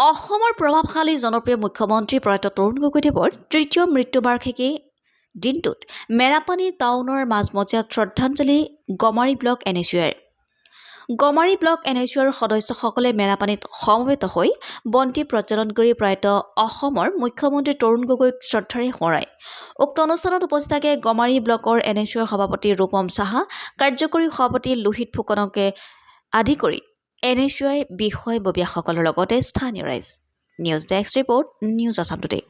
অসমৰ প্ৰভাৱশালী জনপ্ৰিয় মুখ্যমন্ত্ৰী প্ৰয়াত তৰুণ গগৈদেৱৰ তৃতীয় মৃত্যুবাৰ্ষিকী দিনটোত মেৰাপানী টাউনৰ মাজমজিয়াত শ্ৰদ্ধাঞ্জলি গমাৰী ব্লক এন এছ ইউৰ। গমাৰী ব্লক এন এছ ইউৰ সদস্যসকলে মেৰাপানীত সমবেত হৈ বন্তি প্ৰজ্বলন কৰি প্ৰয়াত অসমৰ মুখ্যমন্ত্ৰী তৰুণ গগৈক শ্ৰদ্ধাৰে সোঁৱৰায়। উক্ত অনুষ্ঠানত উপস্থিত থাকে গমাৰী ব্লকৰ এন এছ ইউৰ সভাপতি ৰূপম সাহা, কাৰ্যকৰী সভাপতি লোহিত ফুকনকে আদি কৰি এন এছ ইউ আই বিষয়ববীয়াসকলৰ লগতে স্থানীয় ৰাইজ। News desk report, News Assam Today.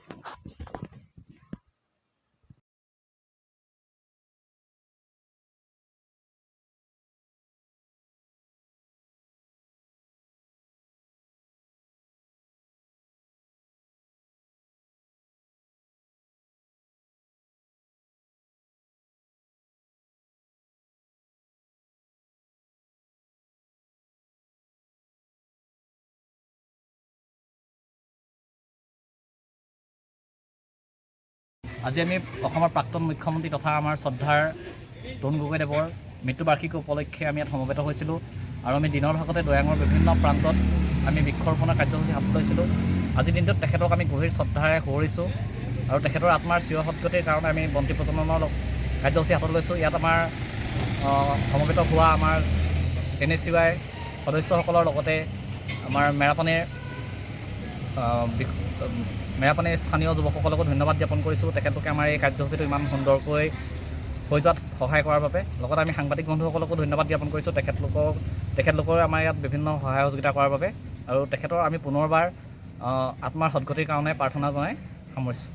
আজি আমি অসমৰ প্ৰাক্তন মুখ্যমন্ত্ৰী তথা আমাৰ শ্ৰদ্ধাৰ তৰুণ গগৈদেৱৰ মৃত্যুবাৰ্ষিকী উপলক্ষে আমি ইয়াত সমবেত হৈছিলোঁ আৰু আমি দিনৰ ভাগতে দৈয়াঙৰ বিভিন্ন প্ৰান্তত আমি বৃক্ষৰোপণৰ কাৰ্যসূচী হাতত লৈছিলোঁ। আজিৰ দিনটোত তেখেতক আমি গভীৰ শ্ৰদ্ধাৰে সোঁৱৰিছোঁ আৰু তেখেতৰ আত্মাৰ চিৰ সদগতিৰ কাৰণে আমি বন্তি প্ৰজ্বলনৰ কাৰ্যসূচী হাতত লৈছোঁ। ইয়াত আমাৰ সমবেত হোৱা আমাৰ এন এছ ইউ আই সদস্যসকলৰ লগতে আমাৰ মেৰাপানীৰ স্থানীয় যুৱকসকলকো ধন্যবাদ জ্ঞাপন কৰিছোঁ, তেখেতলোকে আমাৰ এই কাৰ্যসূচীটো ইমান সুন্দৰকৈ হৈ যোৱাত সহায় কৰাৰ বাবে। লগতে আমি সাংবাদিক বন্ধুসকলকো ধন্যবাদ জ্ঞাপন কৰিছোঁ, তেখেতলোকৰ আমাৰ ইয়াত বিভিন্ন সহায় সহযোগিতা কৰাৰ বাবে। আৰু তেখেতৰ আমি পুনৰবাৰ আত্মাৰ সদগতিৰ কাৰণে প্ৰাৰ্থনা জনাই সামৰিছোঁ।